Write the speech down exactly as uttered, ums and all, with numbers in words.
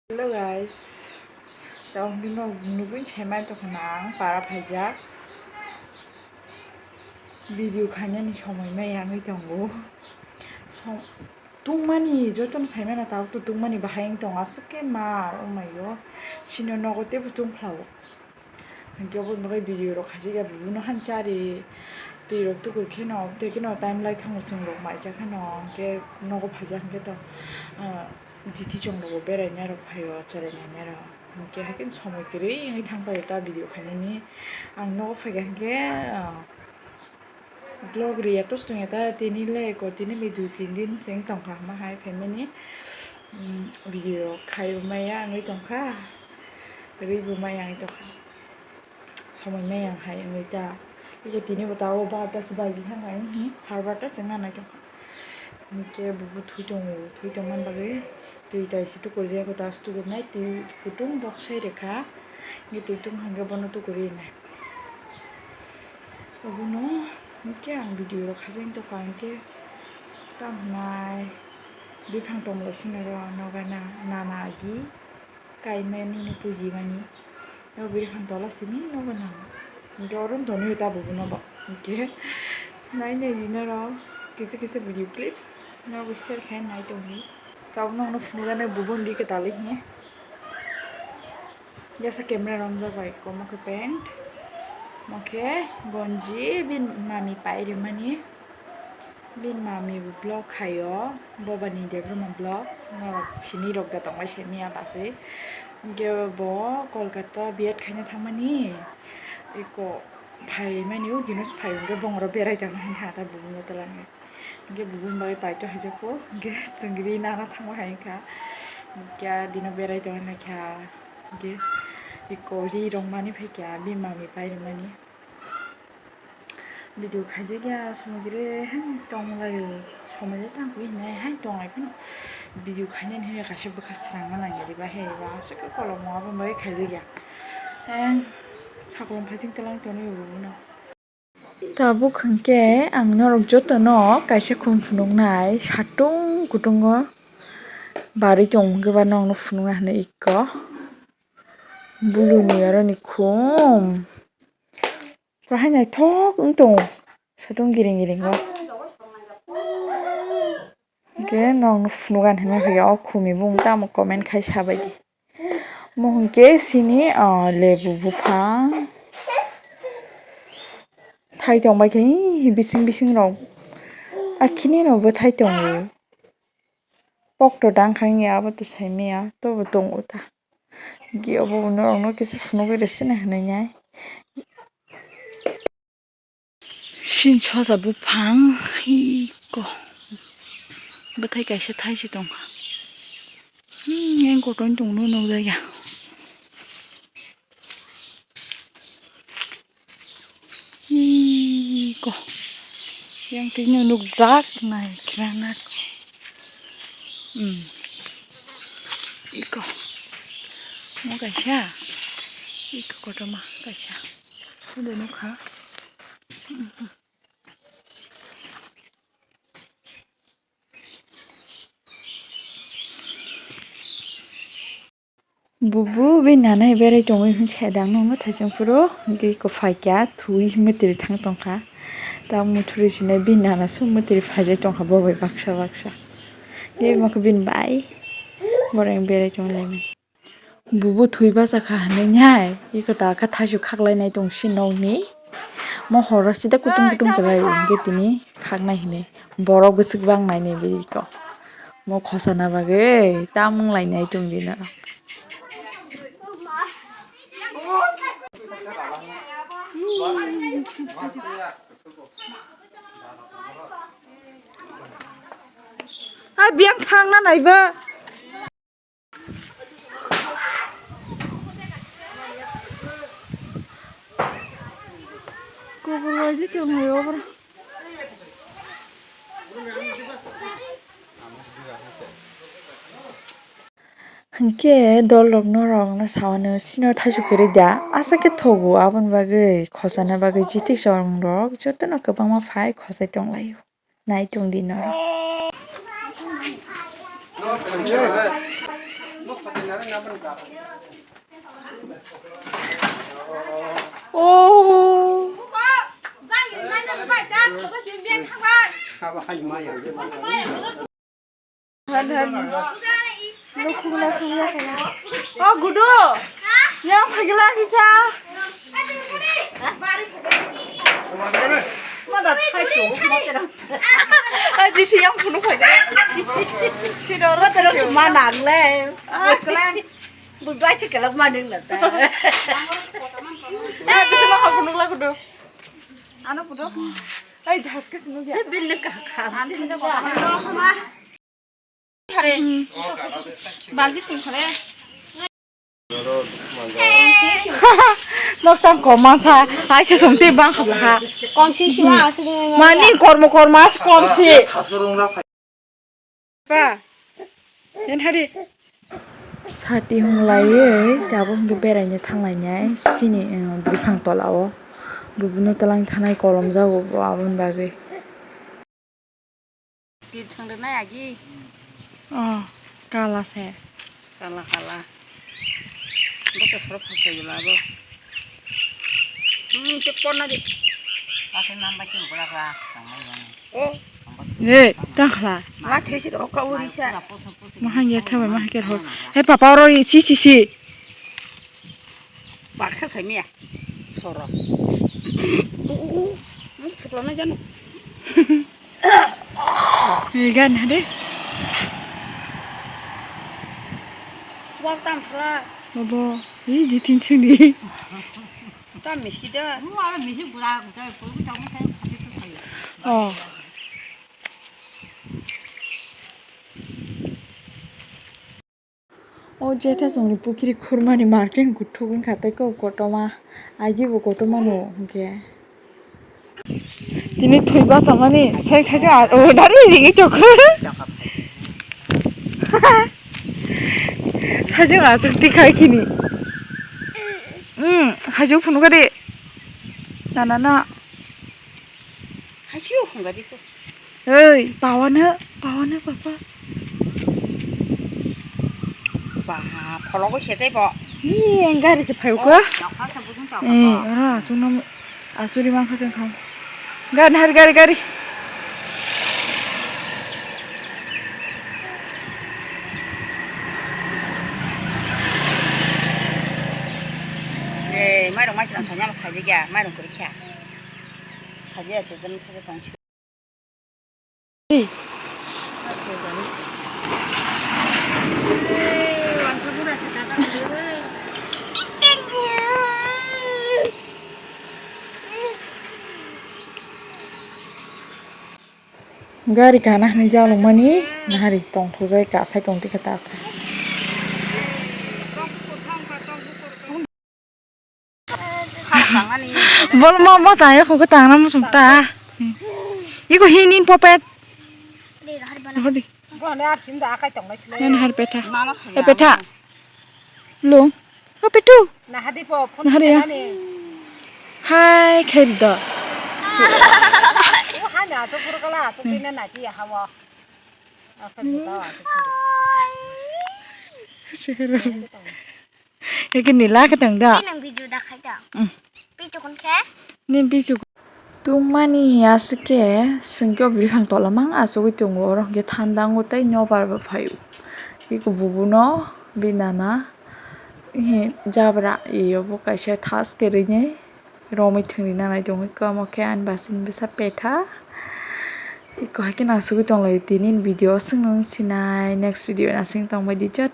Hello guys, tabuk nugwi saiman tongkha na ang para phaijak. Video khainani somoi maya wngwi tongo. Som-, tungmani jotono saimano tabuk to tungmani bahai wng tongo aswk khe mar wngmai o. Chini nogo teibo tungphla o. Hinkhe obo bagwi video rok khaijak ya bubuno han chari twi rok tukur kheno tei kheno time lai thango chwng rok maijak kheno hinkhe nogo phaijak hinkhe to, ah, jiti chwng rogo berai nai rok phaio cherai nai nai rok hinkhe haikhe somoi kwrwi wngwi thang paio ta video khainani ang nogo phaikha hinkhe, ah, Vlog react to swngya ta tini le ko tini le dui tin din cheng tongkha hama hai family, mm, video khai bo maya wngwi tongkha, rwi bo maya wngwi tongkha, somoi maya hai wngwi ta. Iko tini bo ta o barta se baji thang hai wnghi sar barta se nang nai tongkha. Hinkhe bubu thui tongo, thui tongmani bagwi twi tai se tukurjak, ta se tukurnai twi kutung bok sai rwkha, hinkhe twi tungkha hinkhe bono tukuri nai. Obono hinkhe ang video rok khaijak tongkha hinkhe tamo hwnai buphang tongmolai simi oro nogo na nana agi kaimani no pujimani. Nogo buphang tola simi nogo nang hinkhe oro wng tonwi ta bubuno bo hinkhe nai nai rina rok kisa kisa video clips nogo share khai nai tongdi. Tabuk nokno phunukjak nai bubuno di kwtalwi hinkhe. Jesa camera romjak bai, omo khe pant, omo khe gonji, bini mami pai rwmani, bini mami bo vlog khaio, bobani debra ma vlog, norok sini rok da tongbai se miya basi, hinkhe bo Kolkata B Ed khaina thangmani, eko phaimani o dino se phai hinkhe bongoro berai tongna hinkhe ata bubuno twlangwi. Hinkhe bubuno bagwi paito haijak kho, hinkhe chwng ri nana thangma hai wngkha. Hinkhe dino berai tongna kha. Hinkhe eko ri rwmani phaikha bini mami pai rwmani. Video khaijak ya somoi gre hai tonglaio, somoi le tang khe hinai hai tonglai phano video khainani hinkhe kaisa bwkha srangma nangya diba hai ba aswk khe kolom o aboni bagwi khaijak ya. Ang sakolom phaising twlang tonwi bubuno. Tabuk hinkhe ang norok jotono kaisa khum phunuknai satung kutungo barwi tong hinkhe ba nokno phunukna hinwi eko buluni aroni khum. Bahai naithok wng tongo satung giring giring o. Hinkhe nokno phunukna hinwi phaikha o khumi bung tamo comment khai sabaidi. Omo hinkhe sini, ah, lebu buphang thai tongbai khe bising bising rok akhini no bwthai tongo. Pokto dangkha wngya abo to saimanya tobo tongo ta. Hinkhe obo norokno kisa phunugwi rwsina hinwi nai. Sini sosa buphang iko bwthai kaisa thaisi tongkha. Hmm, yang kotorni tongno nukjakya. Iko yang tini nukjak nai khna nak. Hmm. Iko mo kaisa. Iko kotorma kaisa. Udah nukha. Bubu bini nana berai tongwi hwnsa dang nokno thaisong phuru hwnkhe eko phaikha thwi mwtwrwi thang tongkha. Tabuk muthurwi sinai bini nana se mwtwrwi phaijak tongkha bo bai baksa baksa. Tei imo khe bini bai borok berai tongwi laimani. Bubu thwi bachakha hinwi nai eko ta khe thaisu khaklainai tong si nokni. Mo horo sida kutung kutung kwlai hinkhe tini khaknai hinwi borok bwswk bang nainai bwrwi kok mo khosana bagwi tamung lainai tong di norok. Hai biyang phang na naiba. Kubur waise tongmani obra. Hinkhe dol rok norok no sawano sino thaisu kwrwi da aswk khe thogo aboni bagwi khosana bagwi jiti chwng rok jotono kwbangma phai khosai tonglaio. Nai tong di norok. Oh. Oh, gudu. Yang pagla kisa. Mada thai tu, mada. Ah, jiti yang phunu phai de. Sino ro tero manang le. Ah, klan. Bubai se kelak manang na ta. Ah, bisa ma phunu la gudu. Ano gudu. Ai, das ke sunu ya. Bil ka kha. Balti sung khale. Noktang koma sa, hai se somte bang kha bwkha. Kom si si ma aswk. Mani kormo korma kom si. Ba. Yen hari. Sati hwnglaiwi tabuk hwnkhe beraina thanglainai chini, eh, buphang tola o. Bubuno twlang thanai kolom jago bo aboni bagwi. Tir thang rwnai agi. Oh, kala se. Kala, kala. Bo ke sorok phasai bwla bo. Hmm, ke pon na di. Ake nam ba ke bwla ba, tang mai ba. Oh. Hey, tang khala. Ma thesi ro ka uri sa. Ma hang ya thabai ma ke hor. Hey, papa oro si si si. Bakha sai miya. Soro. Sukla na jano. Ni gan hade. Wak tam sala. Bobo, ni jitin sini. Tam miski da. Mu ala misi bura, bura, bura, bura, bura, bura. Oh. O jetha chwngni pukhiri khurmani market kuthuk wngkha tei kok kotorma agi bo kotorma no hwnkhe. Tini thwi bachamani sai sai se o dari ringwi tokho. Sai se asuk tikhai khini. Hmm, hajok phunukha de. Na na na. Haikhe o hwnga di khe. Oi, pawana, pawana papa. Ba, phologo se tei bo. Ni ang gari se phayo ko. Nokha se bujung ta. Eh, ora asuna asuri mangkha se kham. Gari hari gari gari. Eh, mairok mai chwla sanya ma sajagya, mairok kwrwi kha. Saja se dan thare tong. Gari kana hwnwi jalukmani nahari tongthokjai kasai tongtwikha ta. Bol mo mo ta ya kho tang na musum ta. Iko hi nin popet. Hodi. Yan har petha. Mama saya. Hai petha. Lung. O petu. Nahadi po phone nahadi ya. Hai khair da. O hani ato pura kala ato pina nati ya hawa. Aka juta ato pura. Sehera. Eke nila ke tang da. Nang video da khai da. Pichukun khe? Ni pichuk. Tungmani aswk khe, chwng khe o bwrwi phang tola mang achugwi tongo, oro hwnkhe thanda wngo tei nokbar bo phaio. Eko bubuno bini nana, eh, jabra, eh, obo kaisa thas kwrwini romwi thwngwi nanai tongwi, eko omo khe ani bwsani bwsa petha. Eko hai kheno achugwi tonglaio tini video o, chwngno wng sinai next video o aswk tongbaidi jot.